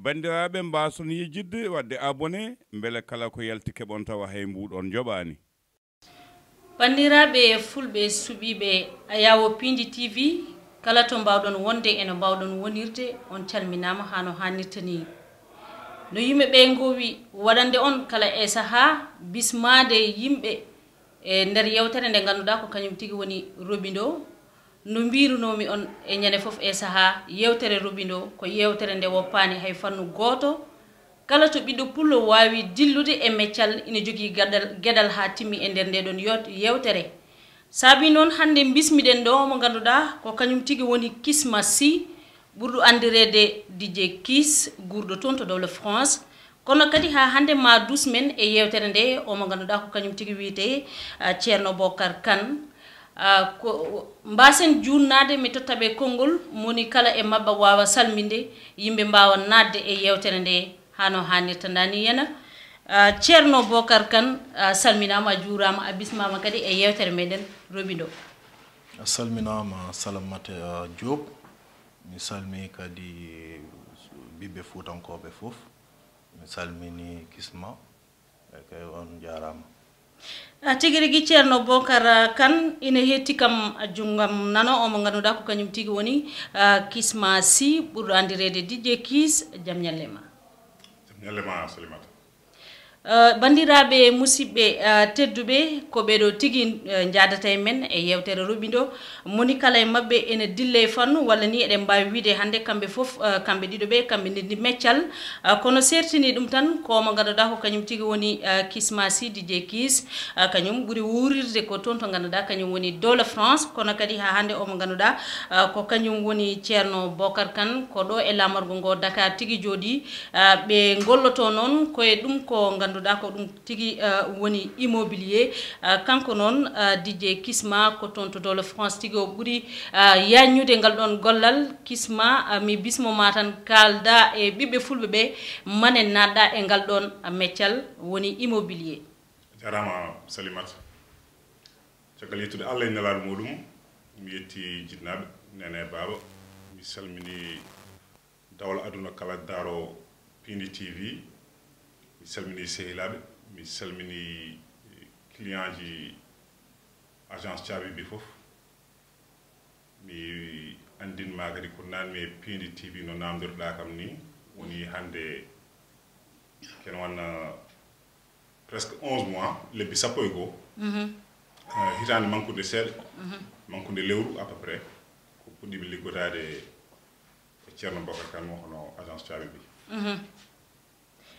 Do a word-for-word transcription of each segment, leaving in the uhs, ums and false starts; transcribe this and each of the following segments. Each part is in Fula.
Banndiraaɓe, mbaason yejjitde waɗde abonné, mbele kala ko yalti keɓon tawa hay mbuuɗon njoɓaani. Banndiraaɓe fulɓe suɓiiɓe Ayaawo Piindi T V, kala to mbaawɗon wonde e no mbaawɗon wonirde, on calminaama haa no haanirta nii. No yimɓe ɓe ngoowi waɗande on kala e sahaa bismaade yimɓe e nder yewtere nde ngannduɗaa ko kañum tigi woni Robindo. No mbiirunoomi on e ñande fof e sahaa, yewtere Robindo ko yewtere nde woppaani hay fannu gooto. Kala to ɓiɗɗo pullo waawi dillude e meccal, ina jogii gaɗal, geɗal haa timmi e nder nde ɗon yewt-, yewtere. Saabi noon hannde mbismiɗen ɗo mo ngannduɗaa ko kañum tigi woni Kisma Sy, ɓurɗo anndireede D J Kiss, guurɗo toon to dowla France. Kono kadi haa hannde ma dus men e yewtere nde, o mo ngannduɗaa ko kañum tigi wiyetee, ah, Ceerno Bokar Kan. Ah, ko mbaasen juutnaade, mi totta ɓe konngol, moni kala e maɓɓe waawa salminde, yimɓe mbaawa naatde e yewtere nde haa no haanirta ndaa ni yena. Ah, Ceerno Bokar Kan, a salminaama, a juuraama, a bismaama kadi e yewtere meɗen Robindo. A salminaama, Salamata Diop. Mi salmii kadi ɓiɓɓe fuutankooɓe fof. Mi salminii Kisma. Eey kay, on njaaraama. Ah, tigi rigi, Ceerno Bokar Kan ina hetti kam junngam nano, o mo ngannduɗaa ko kañum tigi woni, ah, Kisma Sy, ɓurɗo anndireede D J Kiss. Jam ñalle ma. Jam ñalle ma, Salimata. Eh, banndiraaɓe musidɓe, eh, tedduɓe, ko ɓeeɗo tigi, eh, njaadata e men e yewtere Robindo. Moni kala e maɓɓe ene dille e fannu, walla ni eɗen mbaawi wiyde hannde kamɓe fof, eh, kamɓe ɗiɗo ɓe, kamɓe ndenndi meccal. Eh, kono sertini ɗum tan, ko mo ngannduɗaa ko kañum tigi woni, eh, Kisma Sy, D J Kiss. Eh, kañum ɓuri wuurirde ko toon to ngannduɗaa kañum woni dowla France, kono kadi haa hannde o mo ngannduɗaa, eh, ko kañum woni Ceerno Bokar Kan, ko ɗo e laamorgo ngo Dakar tigi jooɗii. Ah, ɓe ngolloto noon ko e ɗum ko ngannduɗaa ko ɗum tigi, ah, woni immobilier. Ah, kanko noon, ah, D J Kisma ko toon to dowla France tigi o ɓuri, ah, yaajnude ngal ɗoon gollal. Kisma, ah, mi bismo ma tan kaalda e ɓiɓɓe fulɓe ɓe, mane naatɗa e ngal ɗoon, ah, meccal woni immobilier. Jarama Salimata. Caggal yettude Allah e nelaaɗo muɗum, mi yetti jinnaaɓe, nene e baaba. Mi salmini dawla aduna kala daaro Piindi T V. Mi salmini sehilaaɓe, mi salmini clientji agence Caabi bi fof. Mi anndin ma kadi ko naatmi e Piindi T V no naamndirɗaa kam ni, woni hannde ken wanna presque onze mois, lebbi sappo e goo. Mhm. Eh, hitaande mankude seeɗa, mhm, mankude lewru à peu près, ko puɗɗiimi liggodaade e Ceerno Bokar Kan mo hono agence Caabi bi. Mhm.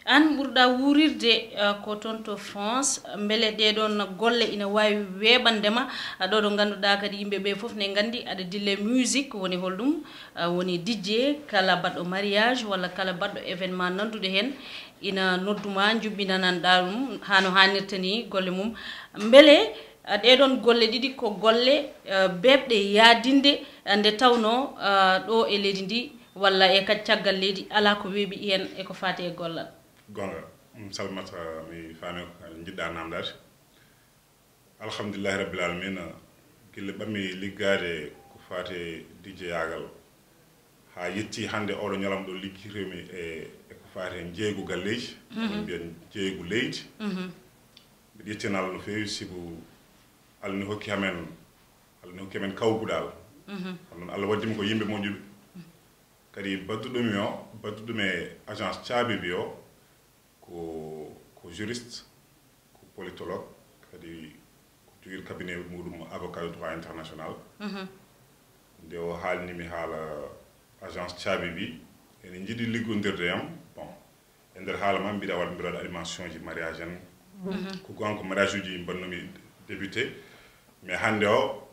Aan ɓurɗaa wuurirde, eh, ko toon to France, mbele ɗee ɗoon golle ina waawi weeɓande ma, eh, ɗo ɗo ngannduɗaa kadi yimɓe ɓee fof ne nganndi aɗa dille musique, woni holɗum, eh, woni D J, kala baɗɗo mariage walla kala baɗɗo événement nannduɗo heen, ina noddu ma, njuɓɓinananɗaa ɗum haa no haanirta ni golle mum. Mbele, eh, ɗee ɗoon golle ɗiɗi ko golle, eh, beeɓɗe yaadinde, eh, nde tawnoo, eh, ɗo e leydi ndi walla e kadi caggal leydi, alaa ko weeɓi heen e ko faati e gollal. Goonga, mm, Salimata, mi faami ko njiɗɗaa naamndaade. Alhamdulillahi Rabbil Alamina, gila ɓammi liggaade ko faati e D J yaagal, haa yetti hannde oɗo ñalawma ɗo liggirmi e, e ko faati e njeeygu galleeji, mhm, min mbiya njeeygu leydi. Mhm. Mbiɗa yettino Allah no feewi, sibu Allah ne hokki amen, Allah ne hokki amen kawguɗal. Mhm. Kono noon Allah waddii mi ko yimɓe moƴƴuɓe. Kadi badduɗo mi o, badduɗo mi e agence Caabi bi o, ko, ko juriste, ko politologue, kadi ko jogiiɗo cabinet muɗum avocat de droit international. Mhm. Nde o haalni mi haala agence Caabi bi, ene njiɗi liggondirde e am. Bon, e nder haala ma mbiɗa waɗa, mbiɗa waɗa animation ji mariage en. Mhm. Ko goonga ko mariage uji mbannumi débuté, mais hannde o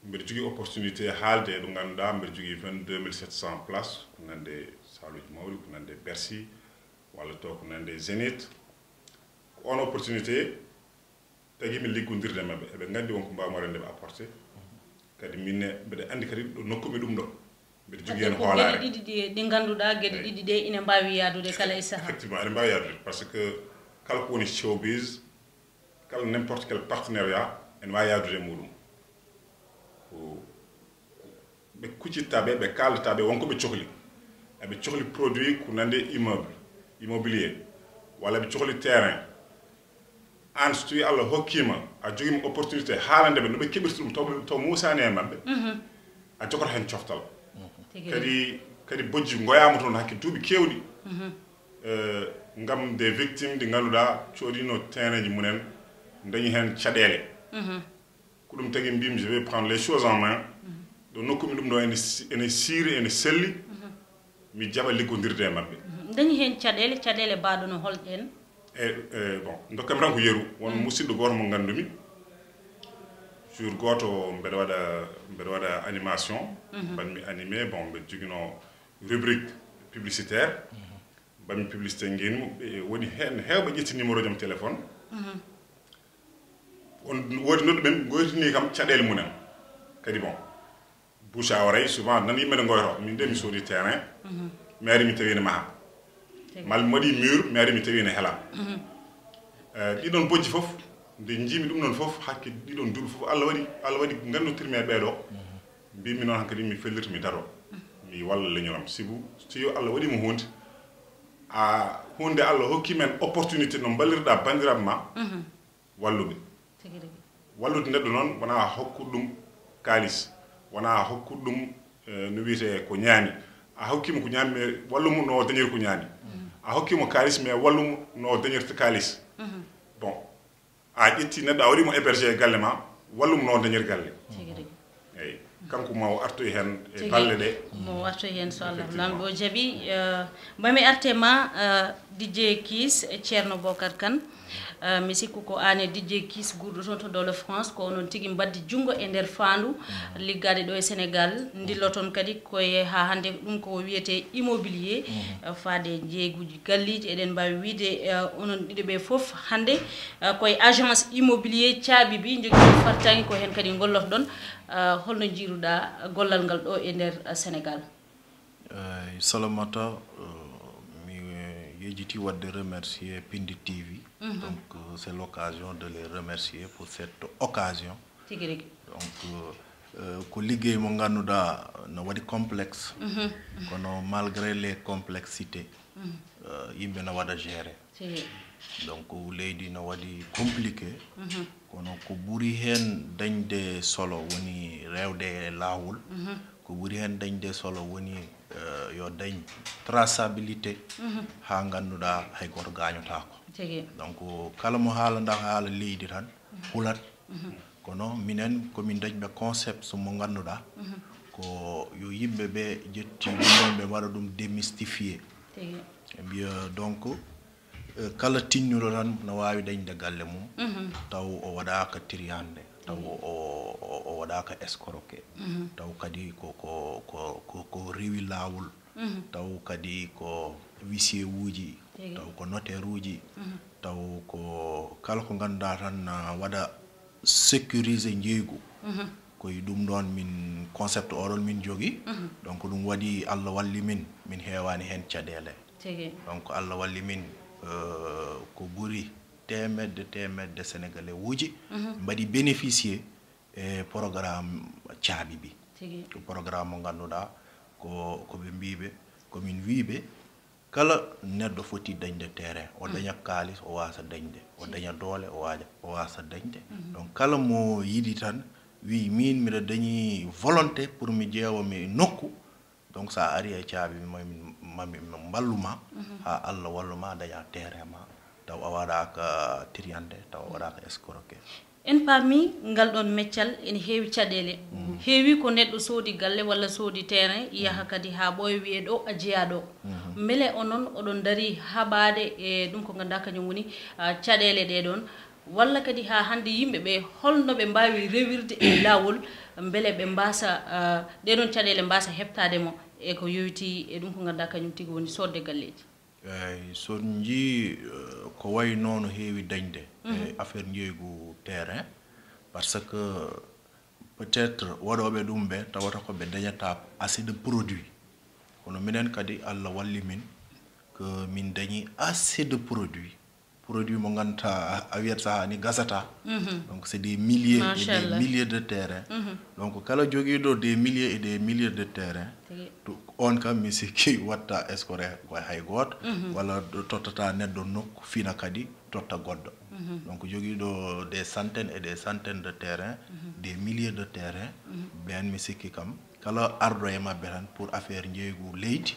mbiɗa jogii opportunité haalde e ɗo ngannduɗaa mbiɗa jogii vingt-deux mille sept cents places, ko nande salle uji mawɗi, ko nande Bercy, walla to ko nande Zénith. Ko on opportunité tagi mi liggondirde e maɓɓe. Eɓe nganndi won ko mbaawmi waɗande ɓe apporté. Kadi min ne mbiɗa anndi kadi ɗo nokku mi ɗum ɗo. Mbiɗa jogii heen ko hoolaare. Geɗe ɗiɗi ɗi, ɗi ngannduɗaa, geɗe, eey, ɗiɗi ɗe ina mbaawi yahdude kala e sahaa. Effectivement, ene mbaawi yahdude. Par ce que kala ko woni showbiz, kala n'importe quel partenariat, ene waawi yahdude e muɗum. Ko Ɓe kuccittaa ɓe, ɓe kaaldataa ɓe won ko ɓe cohli. Eɓe cohli produit ko nande immeuble, immobilier, walla ɓe cohli terrain. Aan so tawii Allah hokkiima, a jogiima opportunité haalande ɓe no ɓe keɓirta ɗum, taw ɓe, taw muusaani e maɓɓe, a jogata heen coftal. Tigi. Kadi, kadi bojji ngoyaama toon hakke duuɓi keewɗi. Eh, ngam des victimes ɗi ngannduɗaa coodiino terrainji mumen, dañi heen caɗeele. Ko ɗum tagi mbimi, je vais prendre les choses en main. Ɗo nokku mi ɗum ɗo ene si-, ene siiri, ene selli. Mi jaɓa liggodirde e maɓɓe. Dañi heen caɗeele, caɗeele mbaɗono holɗen? E, e, bon, ndokkam tan ko yeru. Won musidɗo gooto mo nganndumi. Jour gooto mbeɗa waɗa, mbeɗa waɗa animation. Mbaɗmi animé, bon, mbeɗa joginoo rubrique publicitaire. Mbaɗmi publicité ngeenmu, ɓe woni heen heewɓe ƴetti numéro jam téléphone. On woodi noddu ɓen, goytini kam caɗeele mumen. Kadi bon, bouche à oreille, souvent nan yimɓe ne goyto, min de mi soodi terrain, mi ari mi tawi ne maha. Mal mi waɗi mur, mi ari mi tawi ne hela. Eh, ɗiɗon bojji fof, nde njiimi ɗum ɗon fof, hakke ɗiɗon duuɓi fof, Allah waɗi, Allah waɗi nganndotirmi e ɓeeɗo. Mbimi noon hankadi mi fellirta mi daro. Mi walla leñolam. Sibu, so tawi Allah waɗi mo huunde, a, huunde Allah hokki men opportunité no mballirɗa banndiraaɓe ma, walluɓe. Tigi rigi. Wallude neɗɗo noon, wonaa hokkude ɗum kaalis, wonaa hokkude ɗum, eh, no wiyetee ko ñaami. A hokkii mo ko ñaami, mais wallu mo no o dañiri ko ñaami. A hokkii mo kaalis, mais wallu mo no o dañirta kaalis. Bon, a ƴetti neɗɗo, a waɗi mo hébergé e galle ma, wallu mo no o dañiri galle. Tigi rigi. Eyi, kanko ma o artoy heen e balle ɗe. Mo artoy heen, so Allah. Effectivement. Laamɗo o jaɓi, eh, mami arte ma, eh, D J Kiss, Ceerno Bokar Kan. Eh, mi sikku ko aan e D J Kiss guurɗo toon to dowla France, ko onon tigi mbaddi junngo e nder faandu liggaade ɗo e Sénégal. Ndilloton kadi koye haa hannde ɗum ko wiyetee immobilier, eh, faade njeeyguuji galleeji. Eɗen mbaawi wiyde, eh, onon ɗiɗo ɓe fof hannde, eh, koye agence immobilier caabi bi, njogii fartaŋŋe ko heen kadi ngollotoɗon. Eh, holno njiiruɗaa gollal ngal ɗo e nder, eh, Sénégal? Eey, Salamata, eh, mi yejiti waɗde remercier Pindi T V. Donc, euh, c'est l'occasion de les remercier pour cette occasion. Tigi rigi. Donc, euh, ko liggey mo ngannduɗaa no waɗi complexe, kono malgré les complexités, euh, yimɓe no waɗa gérer. Tigi. Donc, leydi no waɗi compliqué, kono ko ɓuri heen dañde solo woni rewde e laawol. Ko ɓuri heen dañde solo woni, eh, yo dañ traçabilité haa ngannduɗaa hay gooto gaañotaako. Tigi. Donc, kala mo haalanɗaa haala leydi tan, hulat. Kono minen, ko min dañɓe concept mo ngannduɗaa, ko yo yimɓe ɓe ƴetti ɗum ɗon, ɓe mbaɗa ɗum démystifier. Tigi. Ɓe mbiya, donc, eh, kala tinnuɗo tan no waawi dañde galle mum, taw o waɗaaka triyande, taw o, o, o waɗaaka escroqué, taw kadi ko, ko, ko, ko, ko rewi laawol, taw kadi ko huissier uji, tigi, taw ko notaire uji, taw ko kala ko ngannduɗaa tan na waɗa sécuriser njeeygu. Ko e ɗum ɗoon min concept oɗon min jogi. Donc, ɗum waɗi Allah walli min, min heewaani heen caɗeele. Tigi. Donc, Allah walli min, euh, ko ɓuri teemedde, teemedde Sénégalais uji mbaɗi bénéficier e programme caabi bi. Tigi. Ko programme mo ngannduɗaa ko, ko ɓe mbiiɓe, ko min wiiɓe, kala neɗɗo foti dañde terrain, o daña kaalis, o waasa dañde, o daña doole, o waaja, o waasa dañde. Donc, kala mo yiɗi tan, wi, "Min, miɗa dañi volonté pour mi ƴeewa mi nokku." Donc, so a ari e caabi, ma min, ma min mballu ma, haa Allah wallu ma, daña terrain ma, taw a waɗaaka triyande, taw a waɗaaka escroqué. En paami ngal ɗoon meccal ene heewi caɗeele. Heewi ko neɗɗo soodi galle walla soodi terrain, yaha kadi haa ɓooya, wiyee ɗo a jeyaa ɗo. Mbele onon oɗon ndarii haɓaade e ɗum ko ngannduɗaa kañum woni, ah, caɗeele ɗee ɗoon, walla kadi haa hannde yimɓe ɓe holno ɓe mbaawi rewirde e laawol mbele ɓe mbaasa, ah, ɗee ɗoon caɗeele mbaasa heɓtaade mo e ko yowitii e ɗum ko ngannduɗaa kañum tigi woni soodde galleeji? Eey, so on njii, eh, ko wayi noon no heewi dañde e affaire njeeygu terrain, parce que peut-être waɗooɓe ɗum ɓe tawata ko ɓe dañata assez de produit. Kono minen kadi, Allah walli min ko min dañi assez de produit produit mo ngannduɗaa a wiyat sahaa ni gasata. Donc c'est des milliers et des milliers de terrain. Donc kala jogiiɗo des milliers et des milliers de terrain, on kam mi sikki watta escoré ko hay gooto, walla tottata neɗɗo nokku fina kadi totta goɗɗo. Donc jogiiɗo des centaines et des centaines de terrain, des milliers de terrain, ɓen mi sikki kam kala arɗo e maɓɓe tan pour affaire njeeygu leydi,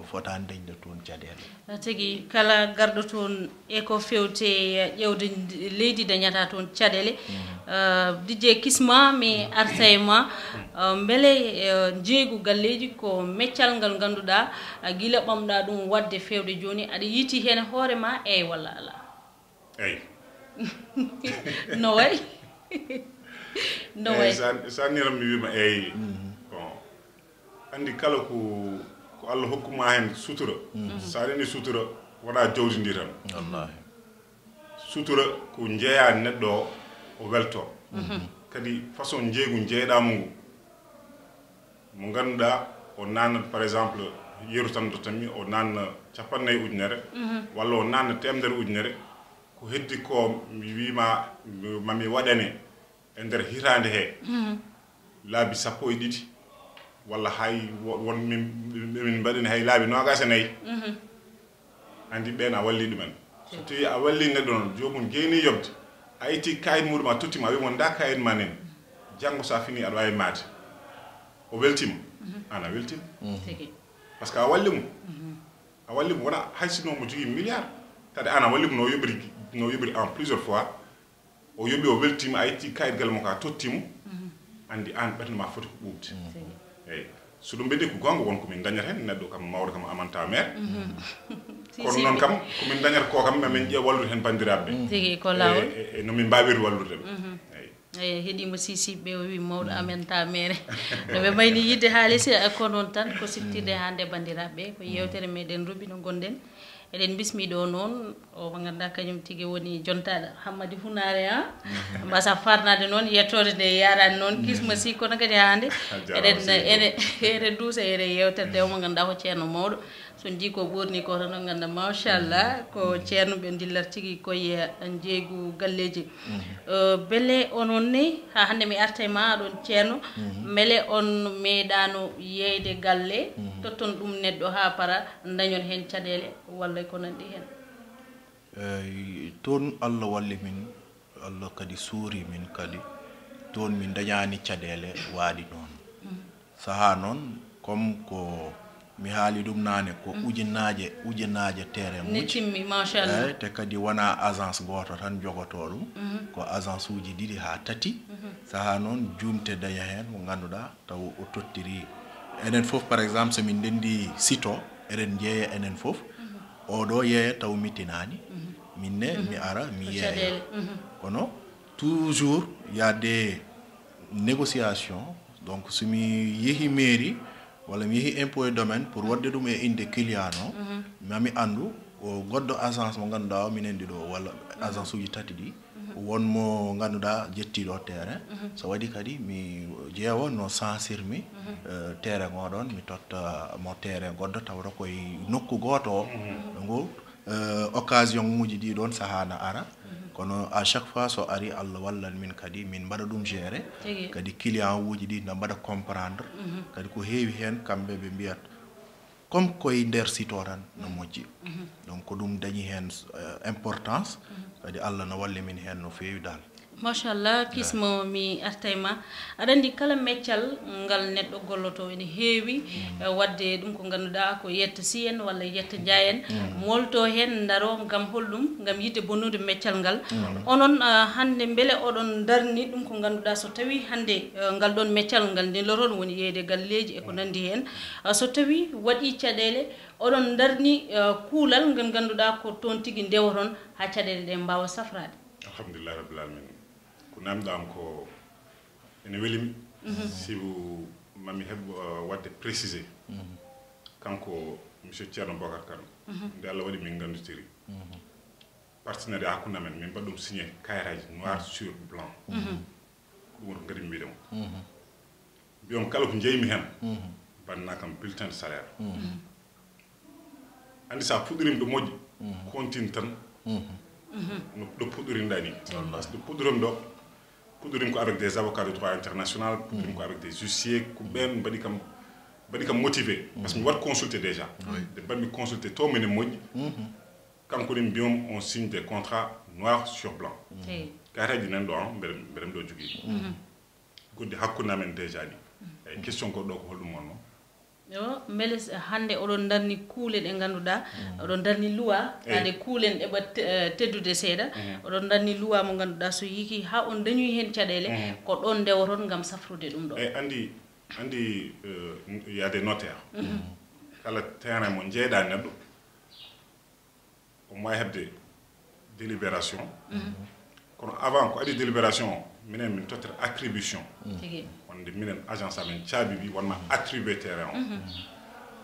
fotaani dañde toon caɗeele. Tigi, kala garɗo toon e ko fewte ƴeewde leydi dañata toon caɗeele. Dijje Kisma, mi arta e ma. Mbele njeeygu galleeji ko meccal ngal ngannduɗaa gila ɓamɗaa ɗum waɗde feewde jooni, aɗa yiiti heen hoore ma, eey walla alaa? Eey. No way? No way? Sa niram mi wima eey. Bon, anndi kala ko ko Allah hokkuma heen sutura, sa nani sutura wona jawdi ndi tan. Wallahi. Sutura ko njeeya neɗɗo o, o welto. Kadi façon njeeygu njeeyɗaamo ngu, mo ngannduɗaa o nanna par exemple, yeru tan dottanmi, o nanna capannayyi ujunere, walla o nanna temedere ujunere, ko heddi ko mi wima mami waɗane e nder hitaande he laabi sappo e ɗiɗi, walla hay won min mbaɗani hay laabi noogaas e nayi. Anndi ɓeen a walli ɗumen. So tawi a walli neɗɗo noon, joomum jeeni yoɓde, a itti kayit muɗum a totti mo, a wimo nda kayit ma nen, janngo sa fini aɗa wawi maade. O weltima, an a weltima. Par ce que a walli mo. A walli mo wona hay sinno mo jogii milliard, kadi an a walli mo no yoɓiri, no yoɓiri en plusieurs fois. O yoɓi, o weltima, a itti kayit galle makko a totti mo. Anndi an ɓernde ma foti ko ɓuuɓde. Eyyi, so ɗum ɓeɗi ko gonga, won ko min dañata hen, neɗɗo kam mawɗo kam amanta maire. Kono noon kam ko min dañata ko kam mamin ƴeew wallude hen bandiraɓe. Tigi ko lawol. E no min mbawiri wallude ɓe. Eyyi. Eyyi, heeɗima Sisiɓe o wi mawɗo amen ta mere. No ɓe mayni yidde haalisi, ko noon tan, ko siftirde hannde bandiraɓe, ko yewtere meɗen Roby no gonɗen. Eɗen bismi ɗo noon o mo ngannduɗaa kañum tigi woni jontaɗo Hammadi Hunaare, a mbasa farnade noon yettoode nde yarani noon Kisma si, kono kadi hannde eɗen ene ene duusa ene yewtere nde o mo ngannduɗaa ko ceerno mawɗo. So ndi ko ɓurni ko tan o ngannda machallah ko ceerno ɓe dillat tigi koye njeeygu galleeji. Bele onon ne ha hannde mi arta e ma aɗon ceerno, mbele on meeɗaano yeeyde galle totton ɗum neɗɗo ha para dañon heen caɗeele walla ko nanndi heen? Eyyi, toon Allah walli min, Allah kadi suuri min kadi, toon min dañaani caɗeele waaɗi noon. Sahaa noon, comme ko mi haali ɗum naane, ko ujunaaje ujunaaje terrain ne uji. Timmi, machallah. Eyyi, te kadi wona agence gooto tan jogotoo ɗum, ko agence uji ɗiɗi haa tati. Sahaa noon juumte daña heen mo ngannduɗaa taw o tottiri. Enen fof par exemple so min ndenndi site o, eɗen njeeya enen fof. Oɗo yeeya taw mi tinaani, min ne mi ara mi yeeya. Kono toujours y a des négociations. Donc so mi yehi mairie walla mi yehi impôt et domaine pour waɗde ɗum e innde client o, mami anndu o goɗɗo agence mo ngannduɗaa o minen ɗiɗo walla agence uji tati ɗi, won mo ngannduɗaa jettiiɗo terrain. So waɗi kadi mi ƴeewa no sansir mi terrain o ɗon, mi totta mo terrain goɗɗo tawata koye nokku gooto o. Ngo occasion uji ɗi ɗon sahaa na ara. Kono à chaque fois so ari Allah wallan min kadi min mbaɗa ɗum gérer. Kadi client uji ɗi na mbaɗa comprendre. Kadi ko heewi heen kamɓe ɓe mbiyat comme koye nder site o tan no moƴƴi. Donc ko ɗum dañi heen importance. Kadi Allah no walli min heen no feewi dal. Machallah, Kisma mi arta e ma. Aɗa anndi kala meccal ngal neɗɗo golloto ene heewi, eh, waɗde ɗum ko ngannduɗaa ko yetta si en walla yetta njaay en, molto heen, ndaro ngam holɗum, ngam yiɗde bonnude meccal ngal. Onon, ah, hannde mbele oɗon ndarni ɗum ko ngannduɗaa so tawii hannde, eh, ngal ɗoon meccal ngal ndeloton woni yeeyde galleeji e ko nanndi heen, ah, so tawii waɗii caɗeele, oɗon ndarni, eh, kuulal ngal ngannduɗaa ko toon tigi ndewoton haa caɗeele ɗe mbaawa safraade? Alhamdulillahi rabbil alamin. Ko namɗam ko ene welimi. Sibu mami heɓ, uh, waɗde précisé. Kanko monsieur Thierno Bocar Kane, nde Allah waɗi min nganndotiri, partenariat hakkunde amen, min mbaɗi ɗum signé kayitaaji noir sur blanc. Ko ɗum woni ko kadi mi wiɗon. Mbiyam kala ko njeymi heen, mbaɗna kam bulletin de salaire. Anndi sa fuɗɗirima ɗo moƴƴi, continue tan. No ɗo puɗɗorinɗa ni. Parce que ɗo puɗɗorim ɗo, puɗɗorim ko avec des avocats de droit international, puɗɗorim ko avec des huissiers, ko ɓen mbaɗi kam, mbaɗi kam motivé. Parce que mi waɗ consulté déjà. Nde mbaɗmi consulté to minen moƴƴi. Kanko ni mbiyom on signe des contrats noir sur blanc. Kayitaji nan ɗo an, mbeɗa mbeɗa ɗo jogii. Goɗɗi hakkunde amen déjà ni. Eyi, question goɗɗo ko holɗum wonno? Yo, mbele s- hannde oɗon ndarni kuule ɗe ngannduɗaa, oɗon ndarni luwa, Eyi. Ade kuulen ɗe ɓat eh, teddude seeɗa, oɗon ndarni luwa mo ngannduɗaa so yiki haa on dañoyi heen caɗeele, ko ɗoon ndewoton ngam safrude ɗum ɗo. Eyi, anndi, anndi, euh, il y a des notaires. Kala terrain mo njeeɗa neɗɗo, omo wawi heɓde délibération. Kono avant ko adi délibération o, minen min tottata attribution. Tigi. Wonde minen agence amen caabi wi wonma attribué terrain o.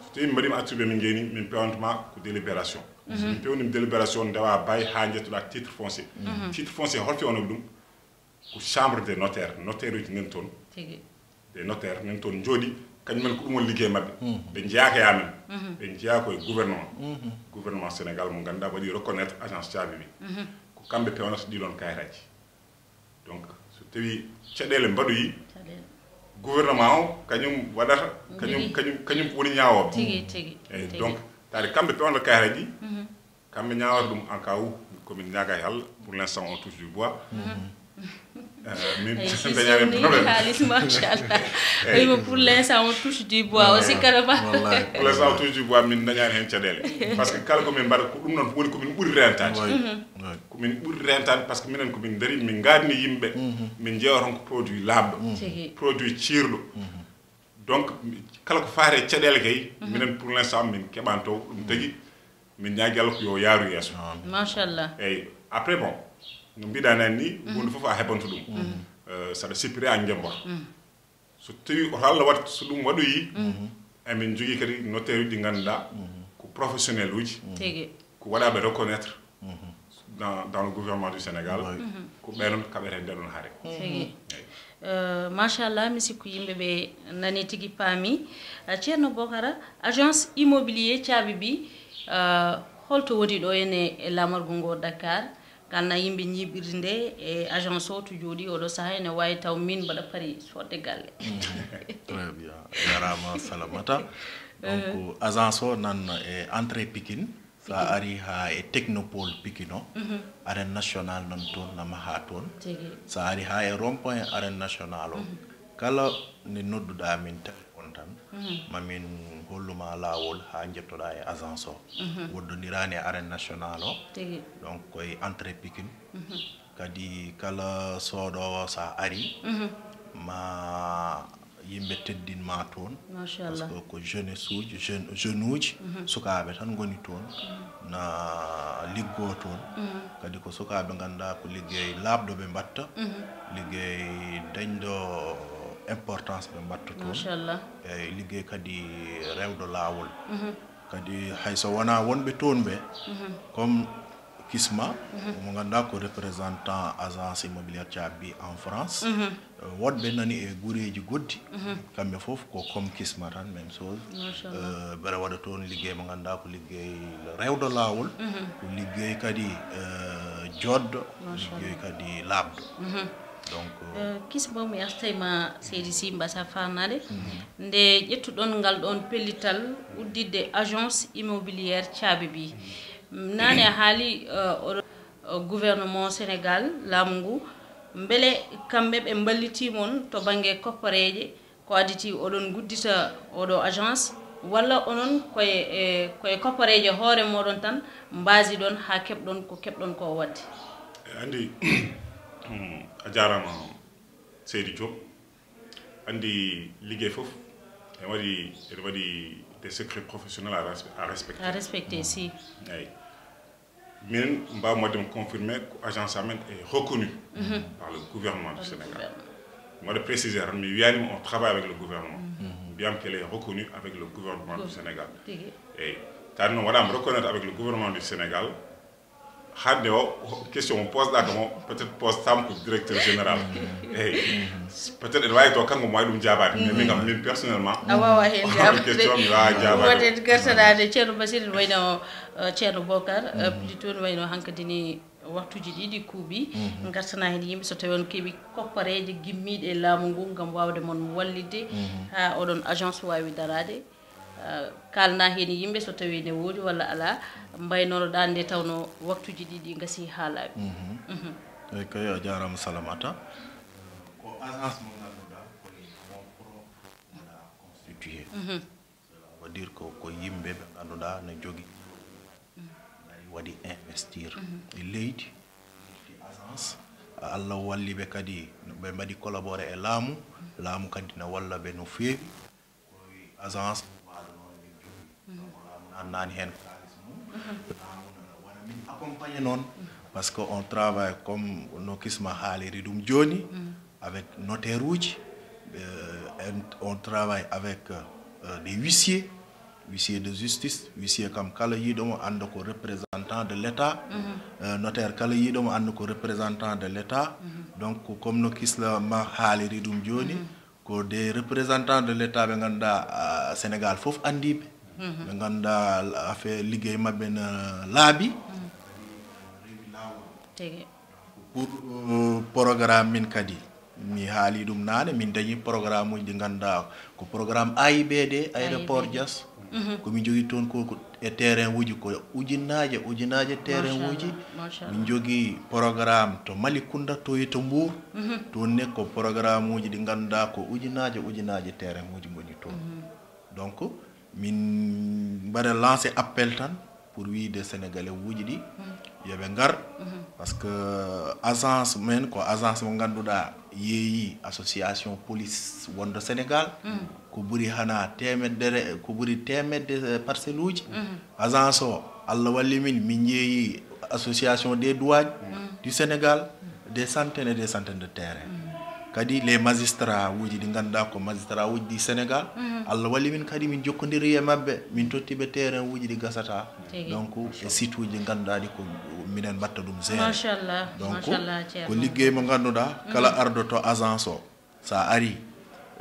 So tawi min mbaɗima attribué, min jeeni, min pewnantuma ko délibération. So min pewnima délibération, ndewa bay ha jettoɗa titre foncier. Titre foncier holfi wonok ɗum? Ko chambre des notaires, notaire uji nen toon. Tigi. Des notaires nen toon jooɗi, kañum en ko ɗum woni liggey maɓɓe. Ɓe njeyaaka e amen. Ɓe njeyaa ko e gouvernement. Gouvernement Sénégal mo ngannduɗaa waɗi reconnaître agence caabi wi. Ko kamɓe pewnata ɗiɗon kayitaji. Donc so tawi caɗeele mbaɗoyi, gouvernement o kañum waɗata, kañum kañum kañum woni ñaawooɓe. Tigi, tigi. Eyi, donc taade kamɓe pewnata kayitaji. Kamɓe ñaawata ɗum en cas où komin ñaaga e Allah. Pour l'instant on touche du bois. Euh, min Ay, si dañaani sonni problème. Xaalis, machallah. Eywa, pour l'instant on touche du bois aussi, karama. Wallahi. Pour l'instant on touche du bois, min dañaani heen caɗeele. Parce que kala ko min mbaɗa ko ɗum noon woni ko min ɓuri rentaade. Ko min ɓuri rentaade parce que minen ko min ndari, min ngaadni yimɓe. Min njeewa toon ko produit laaɓɗo. Tigi. Produit ciirɗo. Donc kala ko faati e caɗeele kay, minen pour l'instant min keɓanto ɗum tagi. Min ñaagi Allah ko yo yaaru yeeso. Machallah. Eyyi, après bon, no mbiɗa nan ni, hunde fof a heɓanto ɗum. Euh, saɗa sippiri a jembor. So tawi oto Allah waɗ, so ɗum waɗoyi, emin jogii kadi notaire uji ɗi ngannduɗaa ko professionnel uji. Tigi. Ko waɗaɓe reconnaître dans, dans le gouvernement du Sénégal. Ko ɓe noon kaɓete nde ɗon haare. Tigi. Eyyi. Euh, machallah, mi sikku yimɓe ɓe nani tigi paami. Euh, Ceerno Bokara, agence immobilier caabi bi, euh, holto woni ɗo ene e lamargu ngo Dakar? Ganna yimɓe ñiiɓirde nde e agence o to jooɗi oɗo saha ene wawi taw min mbaɗa pari sodde galle. Très bien. Jarama Salamata. Donc agence o nan e entrée Pikine. Sa ari ha e technopole Pikine o, arène nationale nan toon, na maha toon. Tigi. Sa ari ha e rond point arène nationale o, kala nde nodduɗa min téléphone tan, mamin holluma lawol ha jettoɗa e agence o. Woɗɗodirani e arène nationale o. Tigi. Donc koye entrée Pikine. Kadi kala soɗowo sa ari, ma yimɓe teddin ma toon. Machallah. Parce que ko jeunesse uji, jeune, jeune uji, sukaɓe tan goni toon, na liggo toon. Kadi ko sukaɓe ganduɗa ko liggey laaɓɗo ɓe mbatta, liggey dañɗo importance ɓe mbatta toon. Machallah. Eyyi, liggey kadi rewɗo lawol. Kadi hayso wona wonɓe toon ɓe, comme Kisma, mo ganduɗa ko représentant agence immobilière caabi en France. Euh, woɗɓe nani e guureji goɗɗi, kamɓe fof ko comme Kisma tan, même chose. Machallah. Euh, mbeɗa waɗa toon liggey mo ganduɗa ko liggey rewɗo lawol, ko liggey kadi, euh, joɗɗo, ko liggey kadi laaɓɗo. Donc, euh, Kisma, mi artay ma seydi Sy mbasa fanade. Nde ƴettuɗon ngal ɗon pellital udditde agence immobilière caabi bi, nane a haali, euh, oɗo, euh, gouvernement Sénégal, laamu ngu, mbele kamɓe ɓe mballiti mon to bannge koppareeje ko aditi oɗon nguddita oɗo agence, walla onon koye, e, koye koppareeje hoore moɗon tan mbasiɗon haa keɓɗon ko keɓɗon ko waɗde? E, anndi, a jaaraama seydi Diop. Anndi liggey fof ene waɗi, ene waɗi des secrets professionnels à respe-, à respecter. À respecter, si. Eyi. Min mbawmi waɗde mo confirmé ko agence amen est reconnue par le gouvernement du Sénégal. Mi waɗa préciser tan, mi wiyanima on travaille avec le gouvernement. Mbiyam qu'elle est reconnue avec le gouvernement du Sénégal. Tigi. Eyi. Taade noon waɗama reconnaître avec le gouvernement du Sénégal. Hande o question mo posɗa kam o, peut-être postam ko directeur général. Eyi. Peut-être ene wawi taw kanko mo wawi ɗum jaabaade. Mais min kam, min personnellement, a wawa hen on question mi wawa jaabaade. Waɗen gartanaade Ceerno Basir, wayno, euh, Ceerno Bokar, euh, plutôt wayno hankadi ni Waktuuji ɗiɗi kuuɓi, ngartana heen yimɓe so tawii on keɓii koppareeje gimmiiɗe e laamu ngu ngam waawde mon wallitde haa oɗon agence waawi daraade. Ah, kaalnaa heen yimɓe so tawii ne woodi walla alaa, mbaynono-ɗaa nde tawnoo waktuuji ɗiɗi ngasii haa laaɓi. Eyi kay, a jaaraama Salamata. Ko agence mo ngannduɗaa ko les fonds propres de la constitué. Cela veut dire ko ko yimɓe ɓe ngannduɗaa no jogii ngari waɗi investir e leydi, agence. Allah walli ɓe kadi, ɓe mbaɗi collaboré e laamu. Laamu kadi na walla ɓe no feewi. Koye agence waaɗo noon min jogii. Laamu nan naani heen kaalis mum. Laamu nana wona min accompagné noon. Parce que on travaille comme no Kisma haaliri ɗum jooni, avec notaire uji. Euh, on travaille avec euh, des huissiers, huissier de justice. Huissier kam kala yiiɗo mo annda ko représentant de l'état. Euh, notaire kala yiiɗo mo annda ko représentant de l'état. Donc comme no Kisma haaliri ɗum jooni, ko des représentants de l'état ɓe ngannduɗaa, ah, Sénégal fof anndiiɓe. Ɓe ngannduɗaa affaire liggey maɓɓe na laaɓi. Tigi. Pour euh, programme min kadi, mi haali ɗum naane, min dañi programme uji ɗi ngannduɗaa ko programme A I B D, aéroport Diass. Ko min jogii toon ko ko e terrain uji ko ujunnaaje ujunnaaje terrain uji. Min jogii programme to Malicounda, to e to Mbour. Toon ne ko programme uji ɗi ngannduɗaa ko ujunnaaje ujunnaaje terrain uji ngoni toon. Donc min mbaɗa lancé appel tan pour wiyde sénégalais uji ɗi yoɓe ngar. Parce que agence men ko agence mo ngannduɗaa yeeyi association police wonɗo Sénégal, ko ɓuri hana temedere, ko ɓuri temedde parcelle uji. Agence o, Allah walli min, min yeeyi association des douanes du Sénégal, des centaines et des centaines de terrain. Kadi les magistrats uji ɗi ngannduɗaa ko magistrat uji ɗi Sénégal, Allah walli min kadi min jokkondiri e maɓɓe, min totti ɓe terrain uji ɗi gasata. Donc e site uji ɗi ngannduɗaa ɗi ko minen mbatta ɗum gérer. Machallah. Donc Machallah, ko liggey mo ngannduɗaa kala ardoto agence o, sa ari,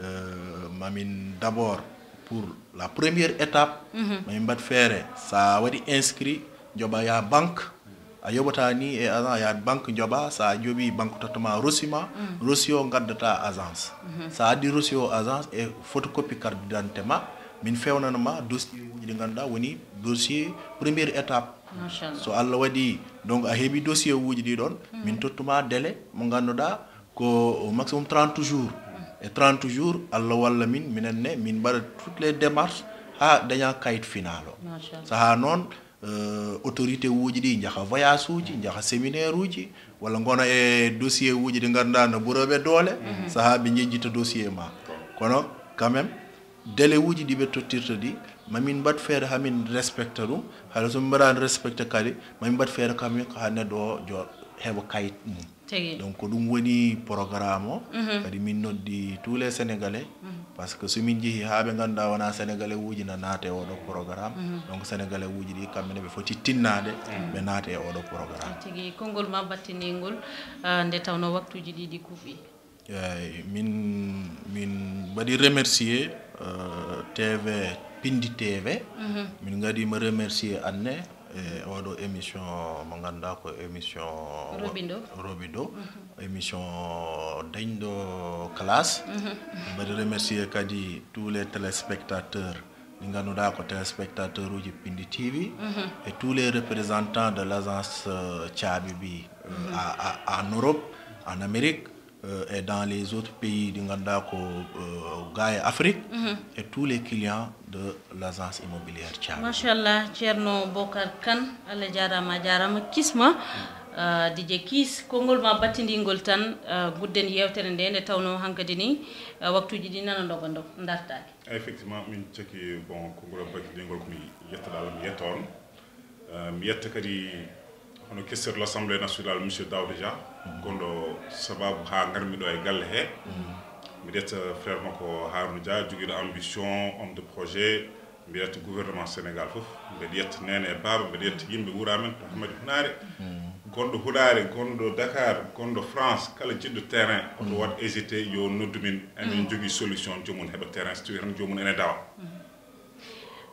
euh, mamin d'abord pour la première étape, mamin mbaɗ feere sa waɗi inscrit, joɓa ya banque. A yoɓata ni e agence, ya banque joɓa, sa joɓi banque tottama reçu ma. Reçu o ngaddata agence. Sa addi reçu o agence e photocopie carte d'identité ma, min fewnana ma dossier uji ɗi ngannduɗaa woni dossier première étape. Machallah. So Allah waɗi donc a heɓi dossier uji ɗi ɗon, min tottuma délai mo ngannduɗaa ko au maximum trente jours. E trente jours, Allah walla min, minen ne min mbaɗa toutes les démarches haa daña kayit final o. Machallah. Saha noon euh, autorité uji ɗi njaha voyage uji, njaha séminaire uji, walla ngona e dossier uji ɗi ngannduɗaa no ɓuroɓe doole. Saha ɓe jejjita dossier ma. Kono quand même délai uji ɗi ɓe tottirta ɗi, mamin mbaɗ feere hamin respecta ɗum. Hayla so min mbaɗani respecta kadi, mamin mbaɗ feere kamin ha neɗɗo o jo heɓa kayit mum. Tigi. Donc ko ɗum woni programme o. Kadi min noddi tous les sénégalais, parce que so min jeehi ha ɓe ngannduɗaa wona sénégalais uji na naate e oɗo programme. Donc sénégalais uji ɗi kamɓe ne ɓe foti tinnaade ɓe naate e oɗo programme. Tigi, konngol ma battiningol, ah, nde tawno waktuuji ɗiɗi kuuɓi. Eyi, min min mbaɗi remercier euh, T V, Pindi T V. Min ngadima remercier anne e oɗo émission mo ngannduɗaa ko émission Robindo. Robindo, émission dañɗo classe. Mbaɗi remercier kadi tous les téléspectateurs ɗi ngannduɗaa ko téléspectateur uji Pindi T V, et tous les représentants de l'agence euh, Caabi Bi euh, à, à, en Europe, en Amérique, euh, et dans les autres pays ɗi ngannduɗaa ko euh, ga e Afrique, et tous les clients de l'agence immobilière Caabi. Machallah, Ceerno Bokar Kan, Allah jaaraama, a jaaraama. Kisma, ah, D J Kiis, konngol ma battiningol tan, ah, gudden yeewtere nde, nde tawno hankadi ni, ah, waktuuji ɗi nana ndoga ndoga, dartaaki. Effectivement, min caki bon konngol battiningol ko mi yettoɗo Allah, mi yetta on. Euh, mi yetta kadi hono questeur de l'Assemblée nationale, monsieur Daouda Dia, gonɗo sababu ha ngarmi ɗo e galle he. Mbiɗa yetta frère makko Harouna Dia, jogiiɗo ambition, homme de projet. Mbiɗa yetta gouvernement Sénégal fof. Mbiɗa yetta nene e baaba, mbiɗa yetta yimɓe wuro amen to Hamadi Hunaare. Gonɗo Hunaare, gonɗo Dakar, gonɗo France, kala jiɗɗo terrain, oto waɗ hésité, yo noddu min. Emin jogii solution, joomum heɓa terrain, so tawii tan joomum ene dawa.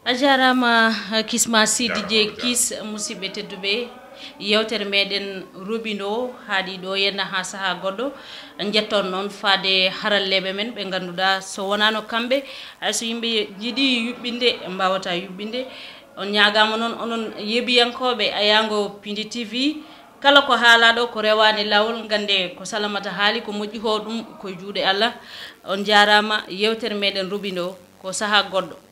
A jaaraama, Kisma Sidi Dieng Kiis. Musidɓe tedduɓe, Yewtere meɗen ruɓindo haaɗi ɗo yenna ha saha goɗɗo. Jetton noon faade haralleɓe men ɓe ngannduɗaa so wonano kamɓe, hay so yimɓe jiɗi yuɓɓinde, mbawata yuɓɓinde. On ñaagama noon, onon yeebiyankooɓe Ayango Pindi T V, kala ko haalaɗo ko rewaani laawol, ngannde ko Salamata haali ko moƴƴi ko ɗum koye juuɗe Allah. On njaaraama, yewtere meɗen ruɓindo ko saha goɗɗo.